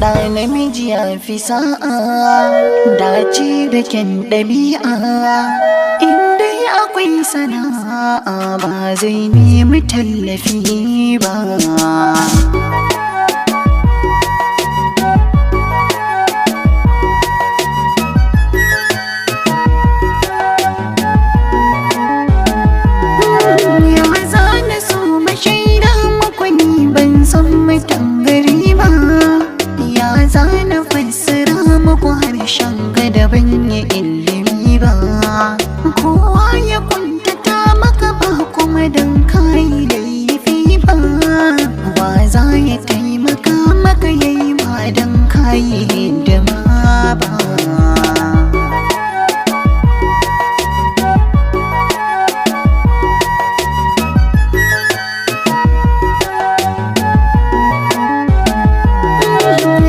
Ɗa namiji ya fi sa'a, dace da kyan ɗabi'a. Inda akwai sana'a ba zai nemi tallafi ba. Ya zana so mashaida muku ni ban san mutan gari ba. Ya zana fassara muku harshen gada ban yi ilimi ba. Kowa ya kuntata maka ba kuma don kayi laifi ba. Wa za ya taimaka maka yayi ba don kayi hidima ba.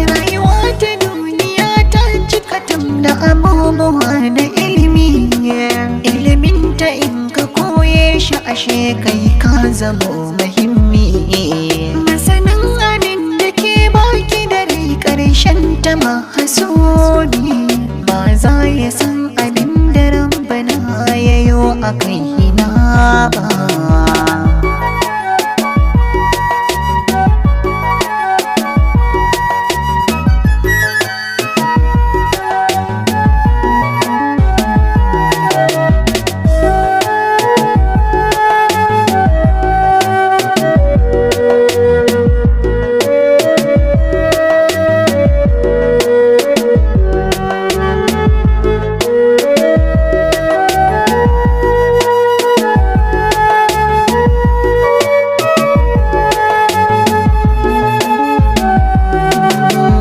Rayuwa ta duniya ta cika tam da abubuwa da ilimi. Ilimin ta in ka koye shi ashe kai ka zamo muhimmi. Masanin abin da ke baki da rai karshen ta mahasudi. Ba za ya san abin da rabbana ya yo a kaina ba.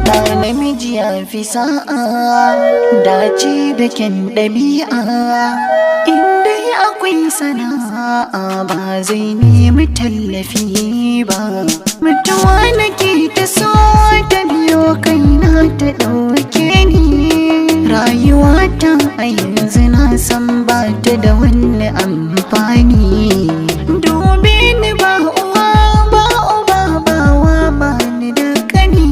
Ɗa namiji ya fi sa'a, dace da kyan ɗabi'a. Inda akwai sana'a ba zai nemi tallafi ba. Mutuwa nake ta so ta biyo kaina ta ɗauke ni. Rayuwata a yanzu na san ba ta da wani amfani. Dube ni ba uwa ba uba ba wa ba ni da kani.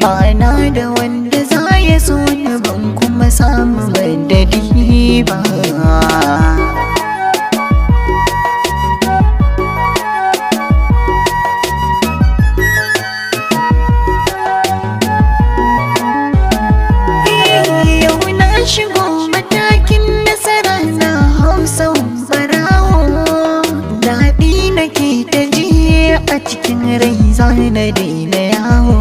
Ba na da wanda za ya so ni ban kuma samu madadi ba. Yau na shigo matakin nasara na hausa barawo. Daɗi nake ta ji a cikin rai zana daina yawo.